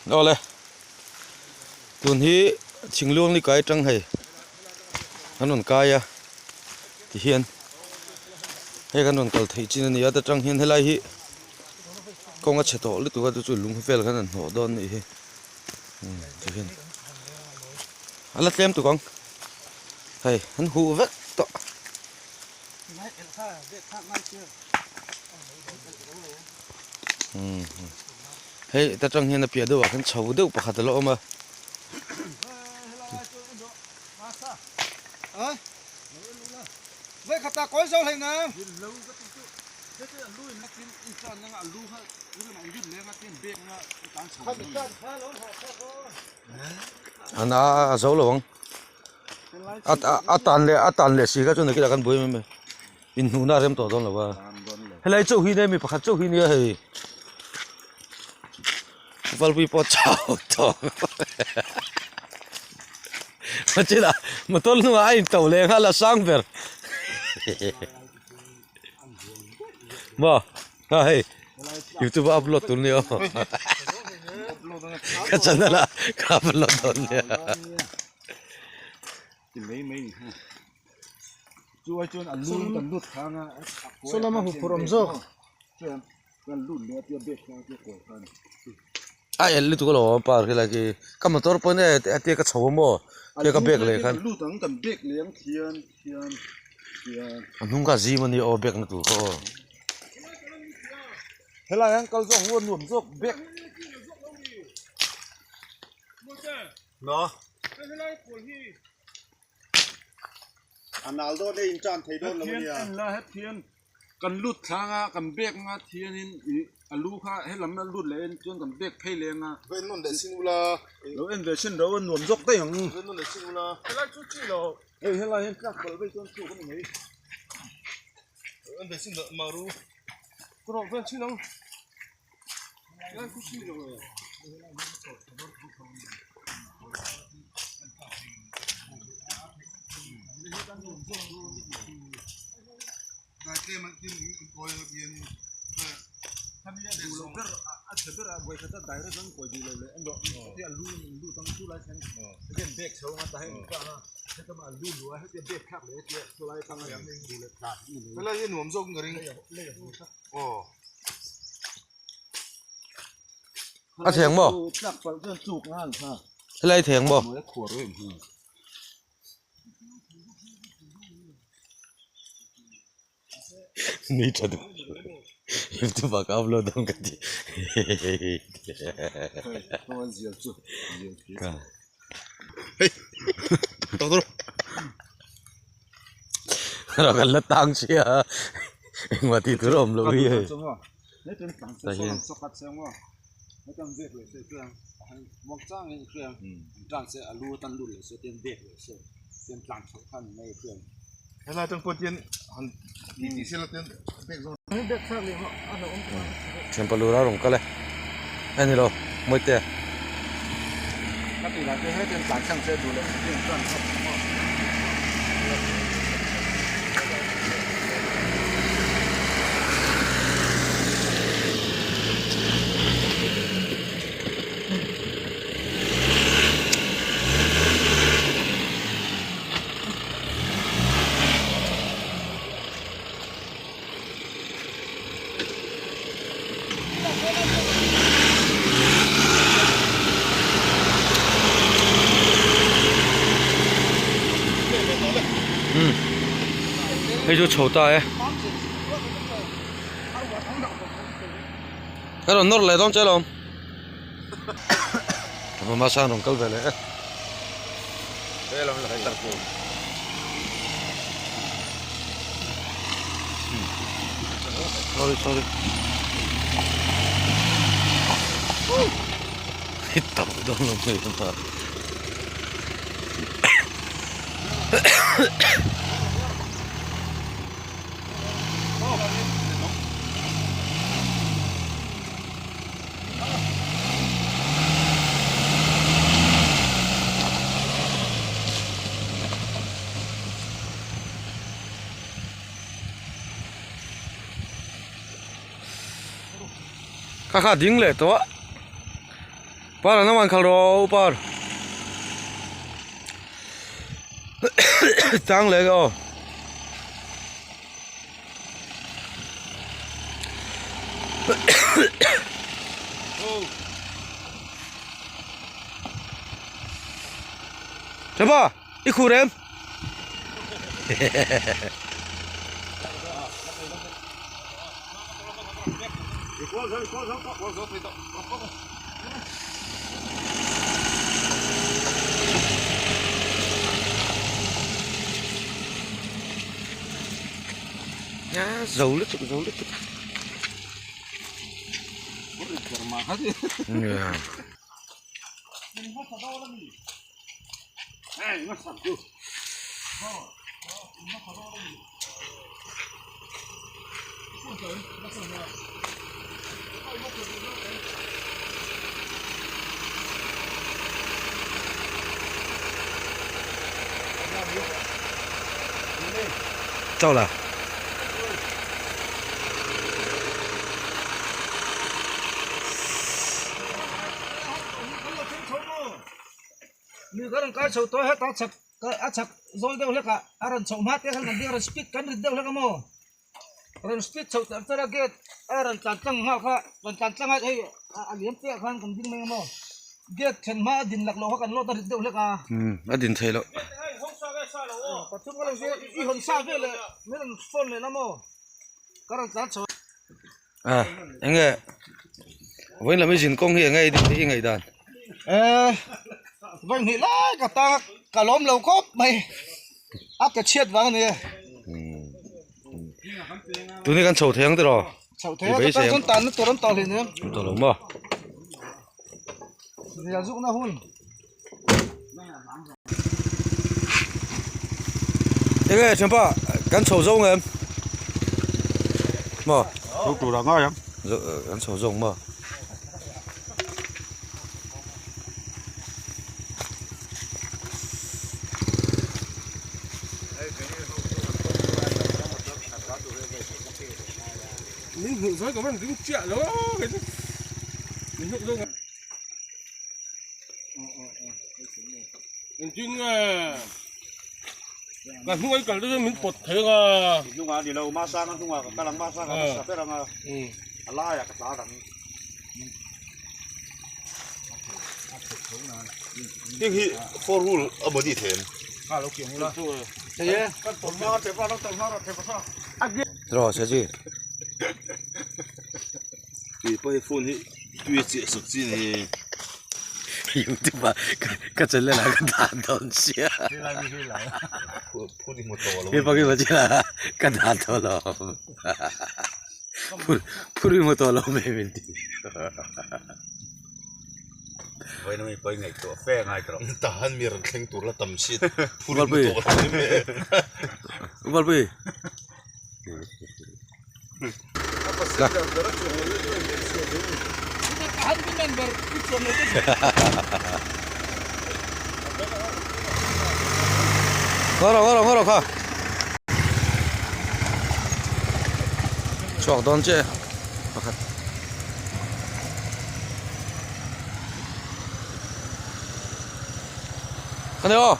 Awle tun hi thingluang ni kai atang hei an rawn kai a tihian hei kan rawn kal theih chin a ni a ta tang hian helai hi kawng a chhe tawh lutuk a chu chu lung vel khan an hnawh dawn a nih hi tihian a la tlem tuk ang hei an huh vek tawh. Hei ta tang hian a piah deuh ah khan chho deuh pakhat a la awm a. A zo lo ang. A tan leh a tan leh si kha chu nakinah khan buai mai mai inhnuhna a rem tawh dawn lo a helai chauh hi nia mi pakhat chauh hi nia hei valpui pawh chau tawh a chinah motor hnungah a into leh nghal a sang ber maw ha hei youtube a upload tur nia aw ka channel ah ka upload dawn nia. A el lutuk alawm par khi lai khi ka motor pawh in e tia ka chho a maw tia ka bag leh khan a hnung kha a zim a nia aw bag na tur kha aw. Helai hian kal zawk nge nuam zawk bag. A nal dawn e in tan thei dawn lo ania. En la het hian kan lut thlang a kan bag nga thianin ih a lu kha helam a lut leh en chuan kan bag phei leng a. Ven nawn leh sin ula. Lo en ve sin ro a nuam zawk daih ang. Ven nawn leh sin ula. Helai chu chi lo. Hei helai hian tlak palh vei chuan chhuk a ni mai. En ve sin loh maru. Ka rawh vel chin ang. Helai chu chi lo e. Helai hi nuam zawk in ka ring aw. A theng maw? Helai theng maw? Ni tha duh youtube ah ka upload dawn ka ti kan la tang sia engmah tih tur a awm lo hi hei tah hian. Helai atang pawh hian han ti tih sela ten bag zawng Thianpa lura rawn kal e a ni lo Mawite. Hei chu chho ta e ka rawn nawr leh dawn che alawm mama sang rawn kal ve leh e. Sorry sorry tao dawn lo mai a Kha kha ding leh tawh a. Par an awm an khalh rawh u par. Tang leh aw. Thapa i khur em? Zo lutuk zo lutuk. Chau la. Mi ka rawn kai chho tawh a heta chhak a chhak zawl deuh hlek ah a rawn chhoh hma te khan kan ding a rawn speed kan rit deuh hlek a maw rawn speed chhoh tarh tarh a gate a rawn tlan tlang nghal kha rawn tlan tlang a hei a liam te ah khan kan ding mai ang maw gate then hma a din lak loh kha kan lawt a rit deuh hlek a. Umm a din theih loh. Pathum ka lo zir i hawn sa vel leh min rawn phone leh la maw ka rawn tlan chho. A enge vawiin lam i zin kawng hi enge i ngaihdan? Eh vawi hnih lai ka tang a ka lawm lo khawp mai a ke chhiat vang a ni e. Tuni kan chho thei ang tiraw? Chho thei a ka tan chuan tanna tur an tawh hlei nen. An tawh lo maw? Rial zukna hun. Enge thianpa kan chho zo ngem maw Chho tur a ngai ang kan chho zawng maw Min hmuh zai ka van ding chiah lo kei chu min hmuh zawng Engtin nge ka hnung ai kal te chuan min pawt thei anga. Hnungah a ni lo, Masanga hnungah ka kal ang, Masanga ka hmasa ber anga a laiah ka tla dang. Heng hi four wheel a body them. Rawh se chi. Tui pawh hi phone hi tui a chiah sak chi a ni. YouTube ah ka channel ah ka dah dawn sia. Phun i hmu tawh lo. He pawh hi ka dah tawh lo. Phur i hmu tawh lo mai min ti. Vawiin ami pawh i ngaihtuah fe ngai tawh. Tahan mi rawn thleng tur la tam chhit. Phur i hmu tawh lo mai. Valpui. Ngawr ngawr ngawr kha chhuak dawn che pakhat Khane aw.